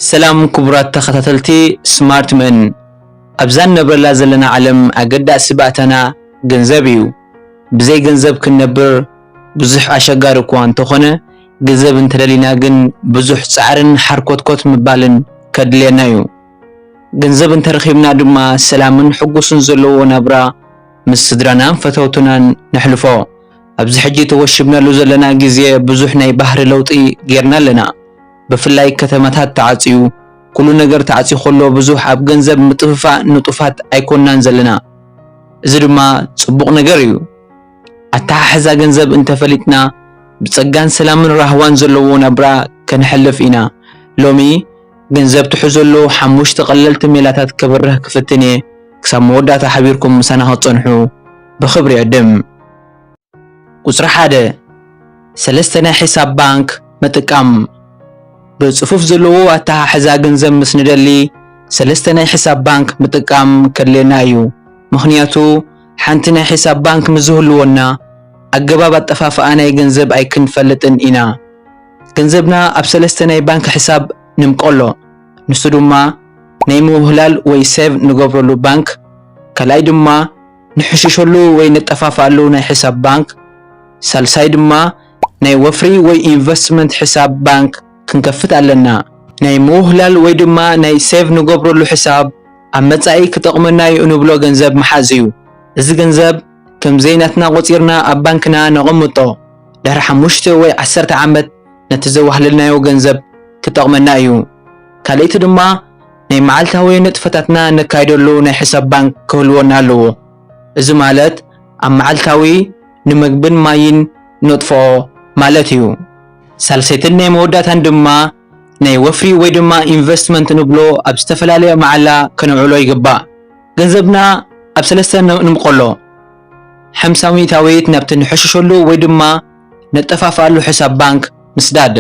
ሰላም ክቡራት ተኸታተልቲ ስማርት መን፣ ኣብዛ ንነብረላ ዘለና ዓለም ኣገዳሲ ባእታና ገንዘብ እዩ። ብዘይ ገንዘብ ክንነብር ብዙሕ ኣሸጋሪ እኳ እንተኾነ፣ ገንዘብ እንተደሊና ግን ብዙሕ ጻዕርን ሓርኮትኮት ምባልን ከድልየና እዩ። ገንዘብ እንተረኺብና ድማ ሰላምን ሕጉስን ዘለዎ ናብራ ምስ ስድራናን ፈተውትናን ነሕልፎ። ኣብዚ ሕጂ ተወሺብናሉ ዘለና ግዜ ብዙሕ ናይ ባህሪ ለውጢ ጌርና ኣለና። ብፍላይ ከተማታት ተዓጽዩ፣ ኩሉ ነገር ተዓጽዩ ከሎ ብዙሕ ኣብ ገንዘብ ምጥፍፋእ ንጡፋት ኣይኮናን ዘለና። እዚ ድማ ጽቡቕ ነገር እዩ። ኣተሓሕዛ ገንዘብ እንተፈሊጥና ብጸጋን ሰላምን ራህዋን ዘለዎ ናብራ ከነሕልፍ ኢና። ሎሚ ገንዘብ ትሕዘሉ ሓሙሽተ ቀለልቲ ሜላታት ከብርህ ክፍትን እየ። ክሳብ መወዳእታ ሓቢርኩም ምሳና ክትጸንሑ ብኽብሪ ይዕድም። ቁጽሪ ሓደ፣ ሰለስተ ናይ ሒሳብ ባንክ ምጥቃም። ብጽፉፍ ዘለዎ ኣተሓሕዛ ገንዘብ ምስ ንደሊ፣ ሰለስተ ናይ ሒሳብ ባንክ ምጥቃም ከድልየና እዩ። ምኽንያቱ፣ ሓንቲ ናይ ሒሳብ ባንክ ምስ ዝህልወና፣ ኣገባብ ኣጠፋፍኣ ናይ ገንዘብ ኣይክንፈልጥን ኢና። ገንዘብና ኣብ ሰለስተ ናይ ባንክ ሒሳብ ንምቀሎ። ንሱ ድማ ናይ ምውህላል ወይ ሴቭ ንገብረሉ ባንክ፣ ካልኣይ ድማ ንሕሽሸሉ ወይ ነጠፋፍኣሉ ናይ ሒሳብ ባንክ፣ ሳልሳይ ድማ ናይ ወፍሪ ወይ ኢንቨስትመንት ሒሳብ ባንክ ክንከፍት ኣለና። ናይ ምውህላል ወይ ድማ ናይ ሴቭ ንገብረሉ ሒሳብ ኣብ መጻኢ ክጠቕመና እዩ እንብሎ ገንዘብ ምሓዝ እዩ። እዚ ገንዘብ ከም ዘይናትና ቆጺርና ኣብ ባንክና ነቐምጦ። ድሕሪ ሓሙሽተ ወይ ዓሰርተ ዓመት ነቲ ዘዋህለልናዮ ገንዘብ ክጠቕመና እዩ። ካልኣይቲ ድማ ናይ መዓልታዊ ንጥፈታትና ነካይደሉ ናይ ሒሳብ ባንክ ክህልወና ኣለዎ። እዚ ማለት ኣብ መዓልታዊ ንመግብን ማይን ነጥፍኦ ማለት እዩ። ሳልሰይትን ናይ መወዳእታን ድማ ናይ ወፍሪ ወይ ድማ ኢንቨስትመንት ንብሎ ኣብ ዝተፈላለየ መዓላ ከነውዕሎ ይግባእ። ገንዘብና ኣብ ሰለስተ ን-፣ ንምቆሎ። ሓምሳ ሚእታዊት ናብቲ ንሕሽሸሉ ወይ ድማ ነጠፋፍኣሉ ሕሳብ ባንክ ምስዳድ።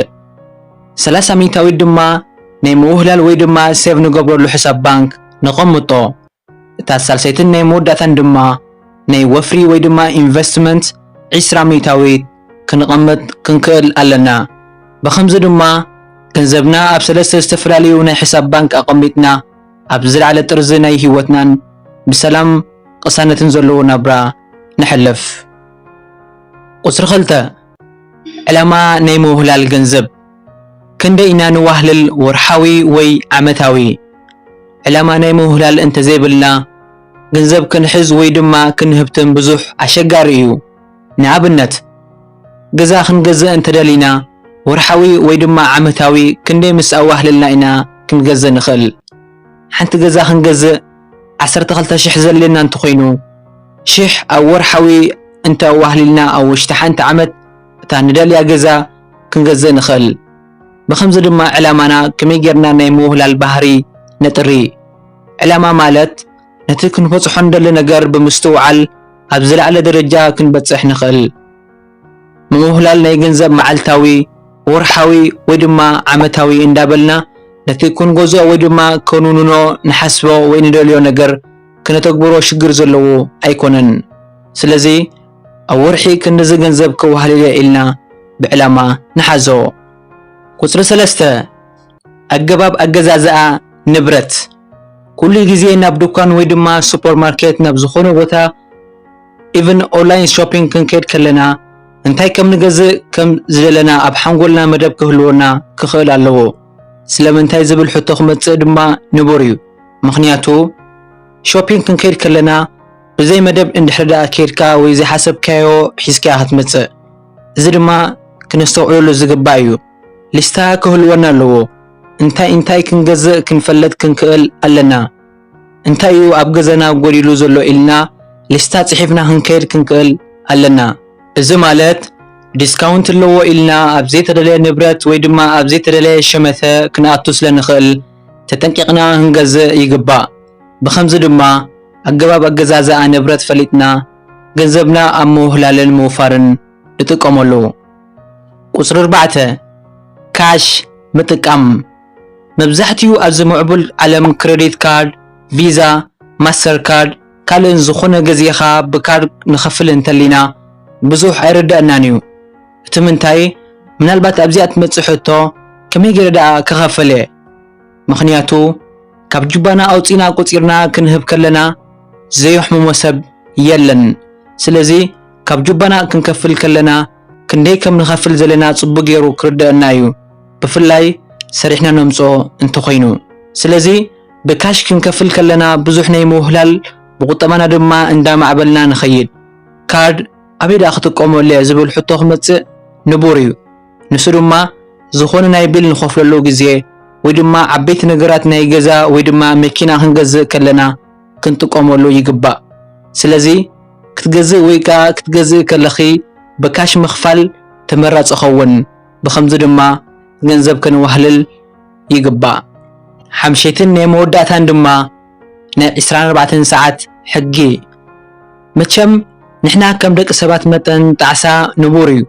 ሰላሳ ሚእታዊት ድማ ናይ ምውህላል ወይ ድማ ሴቭ ንገብረሉ ሕሳብ ባንክ ነቐምጦ። እታ ሳልሰይትን ናይ መወዳእታን ድማ ናይ ወፍሪ ወይ ድማ ኢንቨስትመንት ዒስራ ሚእታዊት ክንቐምጥ ክንክእል ኣለና። ብኸምዚ ድማ ገንዘብና ኣብ ሰለስተ ዝተፈላለዩ ናይ ሕሳብ ባንክ ኣቐሚጥና ኣብ ዝለዓለ ጥርዚ ናይ ህይወትናን ብሰላም ቅሳነትን ዘለዎ ናብራ ነሕልፍ። ቁጽሪ ክልተ፣ ዕላማ ናይ ምውህላል ገንዘብ። ክንደይ ኢና ንዋህልል፣ ወርሓዊ ወይ ዓመታዊ? ዕላማ ናይ ምውህላል እንተዘይብልና፣ ገንዘብ ክንሕዝ ወይ ድማ ክንህብትም ብዙሕ ኣሸጋሪ እዩ። ንኣብነት፣ ገዛ ክንገዝእ እንተደሊና፣ ወርሓዊ ወይ ድማ ዓመታዊ ክንደይ ምስ ኣዋህለልና ኢና ክንገዝእ ንኽእል? ሓንቲ ገዛ ክንገዝእ ዓሰርተ ክልተ ሽሕ ዘድልየና እንተኾይኑ፣ ሽሕ ኣብ ወርሓዊ እንተ ኣዋህሊልና፣ ኣብ ውሽጢ ሓንቲ ዓመት እታ ንደልያ ገዛ ክንገዝእ ንኽእል። ብኸምዚ ድማ ዕላማና ከመይ ጌርና ናይ ምውህላል ባህሪ ነጥሪ። ዕላማ ማለት ነቲ ክንበጽሖ ንደሊ ነገር ብምስትውዓል ኣብ ዝለዓለ ደረጃ ክንበጽሕ ንኽእል። ምውህላል ናይ ገንዘብ መዓልታዊ፣ ወርሓዊ ወይ ድማ ዓመታዊ እንዳበልና ነቲ ክንገዝኦ ወይ ድማ ከንውንኖ ንሓስቦ ወይ ንደልዮ ነገር ክነተግብሮ ሽግር ዘለዎ ኣይኮነን። ስለዚ ኣብ ወርሒ ክንድዚ ገንዘብ ከዋህልል እየ ኢልና ብዕላማ ንሓዞ። ቁጽሪ ሰለስተ፣ ኣገባብ ኣገዛዝኣ ንብረት። ኩሉ ግዜ ናብ ድኳን ወይ ድማ ሱፐርማርኬት፣ ናብ ዝኾነ ቦታ፣ ኢቭን ኦንላይን ሾፒንግ ክንከይድ ከለና እንታይ ከም ንገዝእ ከም ዝደለና ኣብ ሓንጎልና መደብ ክህልወና ክኽእል ኣለዎ። ስለምንታይ ዝብል ሕቶ ክመጽእ ድማ ንቡር እዩ። ምኽንያቱ ሾፒንግ ክንከይድ ከለና ብዘይ መደብ እንድሕር ደኣ ከይድካ ወይ ዘይሓሰብካዮ ሒዝካ ክትመጽእ፣ እዚ ድማ ክነስተውዕለሉ ዝግባእ እዩ። ሊስታ ክህልወና ኣለዎ። እንታይ እንታይ ክንገዝእ ክንፈልጥ ክንክእል ኣለና። እንታይ እዩ ኣብ ገዛና ጎዲሉ ዘሎ ኢልና ሊስታ ጽሒፍና ክንከይድ ክንክእል ኣለና። እዚ ማለት ዲስካውንት ኣለዎ ኢልና ኣብ ዘይተደለየ ንብረት ወይ ድማ ኣብ ዘይተደለየ ሸመተ ክንኣቱ ስለ ንኽእል ተጠንቂቕና ክንገዝእ ይግባእ። ብኸምዚ ድማ ኣገባብ ኣገዛዝኣ ንብረት ፈሊጥና ገንዘብና ኣብ ምውህላልን ምውፋርን ንጥቀመሉ። ቁጽሪ ኣርባዕተ፣ ካሽ ምጥቃም። መብዛሕትኡ ኣብዚ ምዕቡል ዓለም ክረዲት ካርድ፣ ቪዛ፣ ማስተር ካርድ፣ ካልእን ዝኾነ ገዚእኻ ብካርድ ንኸፍል እንተሊና ብዙሕ ኣይርደኣናን እዩ። እቲ ምንታይ፣ ምናልባት ኣብዚኣ ትመጽእ ሕቶ፣ ከመይ ገይረ ደኣ ክኸፍል እየ? ምኽንያቱ ካብ ጁባና ኣውጺና ቆጺርና ክንህብ ከለና ዘየሕምሞ ሰብ የለን። ስለዚ ካብ ጁባና ክንከፍል ከለና ክንደይ ከም ንኸፍል ዘለና ጽቡቕ ገይሩ ክርደአና እዩ፣ ብፍላይ ሰሪሕና ነምጽኦ እንተኾይኑ። ስለዚ ብካሽ ክንከፍል ከለና ብዙሕ ናይ ምውህላል፣ ብቁጠባና ድማ እንዳማዕበልና ንኸይድ። ካርድ ኣበይ ደኣ ክጥቀመሉ እየ ዝብል ሕቶ ክመጽእ ንቡር እዩ። ንሱ ድማ ዝኾነ ናይ ቢል ንኸፍለሉ ግዜ ወይ ድማ ዓበይቲ ነገራት ናይ ገዛ ወይ ድማ መኪና ክንገዝእ ከለና ክንጥቀመሉ ይግባእ። ስለዚ ክትገዝእ ወይ ከኣ ክትገዝእ ከለኺ ብካሽ ምኽፋል ተመራጺ ኸውን። ብኸምዚ ድማ ገንዘብ ከነዋህልል ይግባእ። ሓምሸይትን ናይ መወዳእታን ድማ ናይ ዕስራን ኣርባዕተን ሰዓት ሕጊ። መቸም ንሕና ከም ደቂ ሰባት መጠን ጣዕሳ ንቡር እዩ።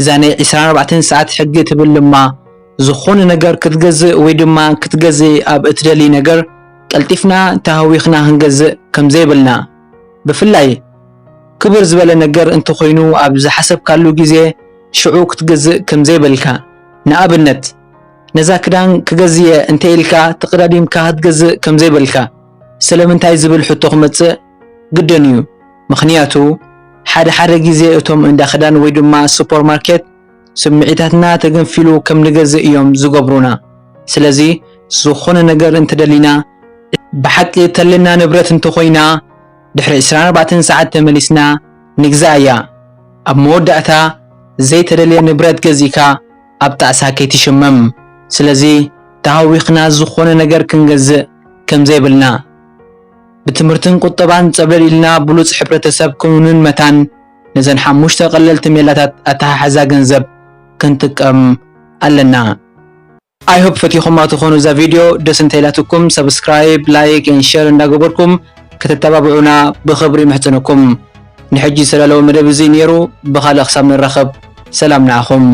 እዛ ናይ ዕስራን ኣርባዕተን ሰዓት ሕጊ ትብል ድማ ዝኾነ ነገር ክትገዝእ ወይ ድማ ክትገዝእ ኣብ እትደሊ ነገር ቀልጢፍና ተሃዊኽና ክንገዝእ ከም ዘይብልና፣ ብፍላይ ክብር ዝበለ ነገር እንተኾይኑ ኣብ ዝሓሰብካሉ ግዜ ሽዑ ክትገዝእ ከም ዘይብልካ። ንኣብነት ነዛ ክዳን ክገዝእ እየ እንተ ኢልካ ተቐዳዲምካ ክትገዝእ ከም ዘይብልካ። ስለምንታይ ዝብል ሕቶ ክመጽእ ግድን እዩ። ምኽንያቱ ሓደ ሓደ ግዜ እቶም እንዳ ክዳን ወይ ድማ ሱፐርማርኬት ስምዒታትና ተገንፊሉ ከም ንገዝእ እዮም ዝገብሩና። ስለዚ ዝኾነ ነገር እንተደሊና ብሓቂ ተለና ንብረት እንተኾይና ድሕሪ ዕስራን ኣርባዕተን ሰዓት ተመሊስና ንግዛኣያ። ኣብ መወዳእታ ዘይተደልየ ንብረት ገዚእካ ኣብ ጣዕሳ ከይትሽመም። ስለዚ ተሃዊኽና ዝኾነ ነገር ክንገዝእ ከም ዘይብልና ብትምህርትን ቁጠባን ጸብለል ኢልና ብሉጽ ሕብረተሰብ ክንውንን መታን ነዘን ሓሙሽተ ቀለልቲ ሜላታት ኣተሓሕዛ ገንዘብ ክንጥቀም ኣለና። I hope ፈቲኹማ ትኾኑ እዛ ቪድዮ። ደስ እንተኢላትኩም subscribe፣ like and share እንዳገበርኩም ከተተባብዑና ብኽብሪ ይምሕጽነኩም። ንሕጂ ዝተዳለወ መደብ እዚ ነይሩ። ብኻልእ ክሳብ ንራኸብ ሰላም ንዓኹም።